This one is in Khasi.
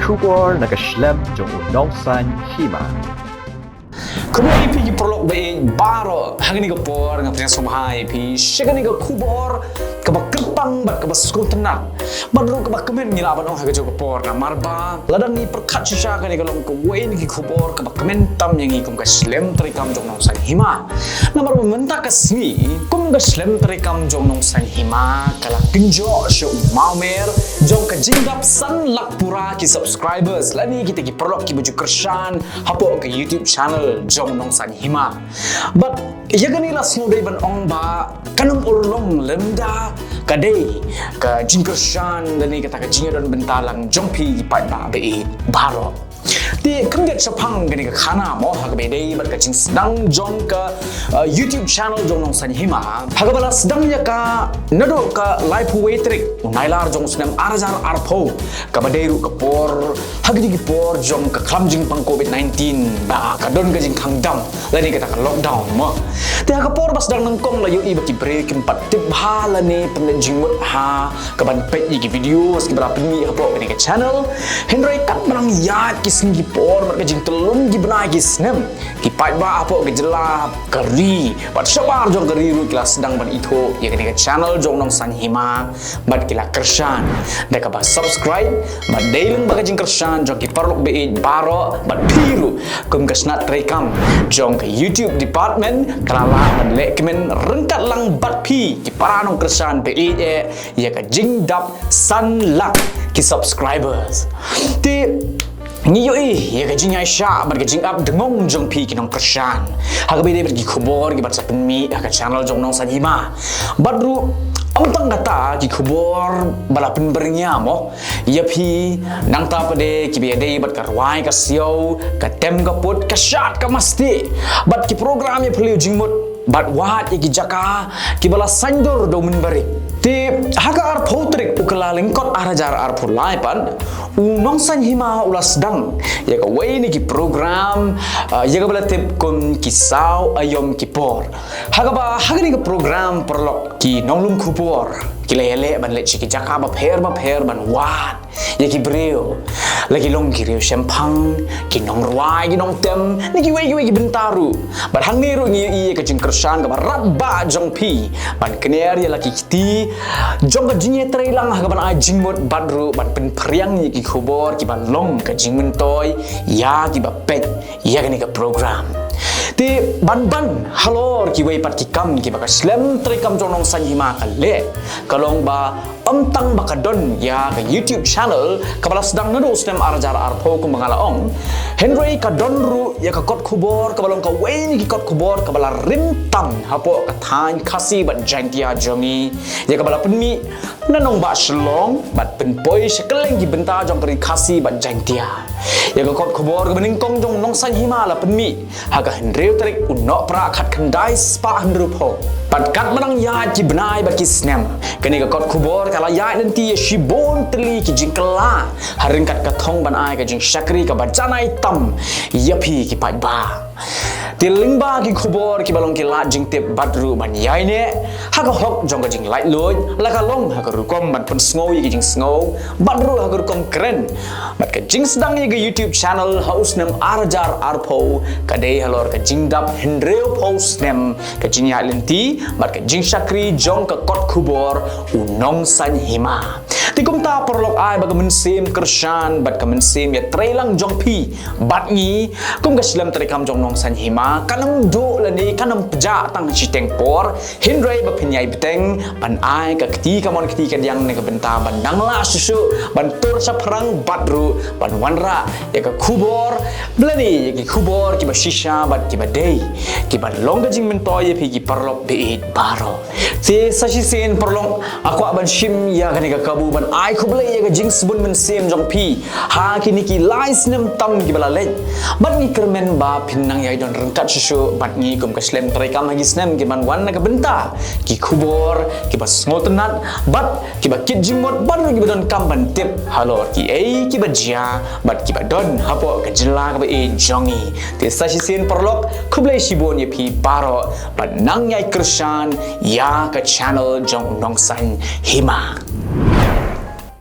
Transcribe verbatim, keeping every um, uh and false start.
Khubor na ka shlem jong u Nongsaiñ Hima. Khubor ïa phi ki paralok ba ïeit baroh, ha kane ka por nga pdiang sngewbha ïa phi sha kane ka khubor kaba kyrpang bad kaba sngewtynnat. Bad ruh kaba kmen ngi lah ban ong ha kajuh ka por namar ba lada ngi pyrkhat shisha kane ka long kawei na ki khubor kaba kmen tam ïa ngi kum ka shlem treikam jong Nongsaiñ Hima. Namar ba mynta ka sngi kum ka shlem treikam jong Nongsaiñ Hima ka la kynjoh sha u mawmer jong ka jingdap san lak pura ki subscribers lane kita ki paralok kiba ju kyrshan hapoh ka YouTube channel jong Nongsaiñ Hima. Bad ïa kane la sngewdei ban ong ba kan ym urlong lymda ka dei ka jingkyrshan lane kata ka jingïadon bynta lang jong phi ki paidbah ba ïeit baroh. Te khyndiat shaphang kane ka khana mo ha kaba ïadei bad ka jingsdang jong ka uh, YouTube channel jong Nongsaiñ Hima ha kaba la sdang ïa ka naduh ka laiphew wei tarik u Nailar jong u snem ar hajar arphew kaba dei ruh ka por ha kine ki por jong ka khlam jingpang covid nineteen ba ka don ka jingkhang dam lane kata ka lockdown mo. Te ha ka por ba sdang nyngkong la ïohi ba ki briew kim pat tip bha lane pynleit jingmut ha kaban peit ïa ki videos kiba la pynmih hapoh kane ka channel. Hynrei katba nang ïaid ki sngi ki por bad ka jingtyllun ki bnai ki snem ki paidbah hapoh ka jylla ka ri bad shabar jong ka ri ruh ki la sdang ban ithuh ïa kane ka channel jong Nongsaiñ Hima bad ki la kyrshan da kaba subscribe bad dei lyngba ka jingkyrshan jong ki paralok ba ïeit baroh bad phi ruh kum ka shnat treikam jong ka YouTube department ka la lah ban leh kmen ryngkat lang bad phi ki para nongkyrshan ba ïeit eh ïa ka jingdap san lak ki subscribers. Te ngi ïohi ïa ka jingïaishah bad ka jingap dngong jong phi ki nongkyrshan ha kaba ïadei bad ki khubor kiba sa pynmih ha ka channel jong Nongsaiñ Hima. Bad ruh ym tang kata ki khubor ba la pynbyrngia mo ïa phi nangta pat de kiba ïadei bad ka rwai ka siaw, ka tem ka put, ka shad ka masti bad ki program ïa phylliew jingmut bad wat ïa ki jaka kiba la saiñdur da u mynbarim. Te ha ka arphew tarik u Kyllalyngkot ar hajar arphew lai pat u Nongsaiñ Hima u la sdang ïa kawei na ki program uh, ïa kaba la tip kum ki saw aïom ki por. Ha kaba ha kane ka program paralok ki nonglum khubor ki la ïaleh ban leit sha ki jaka bapher bapher ban wad ïa ki briew la ki long ki riewshemphang, ki nongrwai, ki nongtem, ne kiwei kiwei ki bynta ruh. Bad hangne ruh ngi ïohi ïa ka jingkyrshan kaba radbah jong phi ban kner ïa la ki kti jong ka jingïatreilang ha kaban ai jingmut bad ruh ban pynphriang ïa ki khubor kiba long ka jingmyntoi ïa kiba peit ïa kane ka program. Te ban ban halor kiwei pat ki kam kiba ka shlem treikam jong Nongsaiñ Hima ka leh ka long ba ym tang ba ka don ïa ka YouTube channel kaba la sdang naduh u snem ar hajar arphew kumba nga la ong. Hynrei ka don ruh ïa ka kot khubor kaba long kawei na ki kot khubor kaba la rim tam hapoh ka thaiñ Khasi bad Jaintia jong ngi ïa kaba la pynmih na nongbah Shillong bad pynpoi sha kylleng ki bynta jong ka ri Khasi bad Jaintia. Ïa ka kot khubor kaba nyngkong jong Nongsaiñ Hima la pynmih ha ka hynriew tarik u Nohprah khatkhyndai spah hynriewphew. Bad katba nang ïaid ki bnai bad ki snem kane ka kot khubor ka la ïaid lynti ïa shibun tylli ki jingkylla ha ryngkat ka thong ban ai ka jingshakri kaba janai tam ïa phi ki paidbah. Te lyngba ki khubor kiba long ki lad jingtip bad ruh ban ïaineh ha ka hok jong ka jinglaitluid la ka long ha ka rukom ban pynsngew ïa ki jingsngew bad ruh ha ka rukom kren. Bad ka jingsdang ïa ka YouTube channel ha u snem ar hajar arphew ka dei halor ka jingdap hynriewphew snem ka jingïaid lynti bad ka jingshakri jong ka kot khubor u Nongsaiñ Hima. Te kumta paralok ai ba ka mynsiem kyrshan bad ka mynsiem ïatreilang jong phi bad ngi kum ka shlem treikam jong Nongsaiñ Hima kan ym duh lane kan ym pjah tang shiteng por. Hynrei ba phin ïai bteng ban ai ka kti kamon kti kadiang na ka bynta ban nang lah shuh shuh ban tur shaphrang bad ruh ban wanrah ïa ka khubor lane ïa ki khubor kiba shisha bad kiba dei kiba long ka jingmyntoi ïa phi ki paralok ba ïeit baroh. Te sa shisien paralok nga kwah ban shim ïa kane ka kabu ban ai khublei ïa ka jingsbun mynsiem jong phi ha kine ki lai snem tam kiba la leit. Bad ngi kyrmen ba phin nang ïai don ryngkat shuh shuh bad ngi kum ka shlem treikam ha ki snem kiban wan na ka bynta ki khubor kiba sngewtynnat bad kiba kit jingmut bad ruh kiba donkam ban tip halor kiei kiba jia bad kiba don hapoh ka jylla kaba ïeit jong ngi. Te sa shisien paralok khublei shibun ïa phi baroh bad nang ïai kyrshan ïa ka channel jong Nongsaiñ Hima.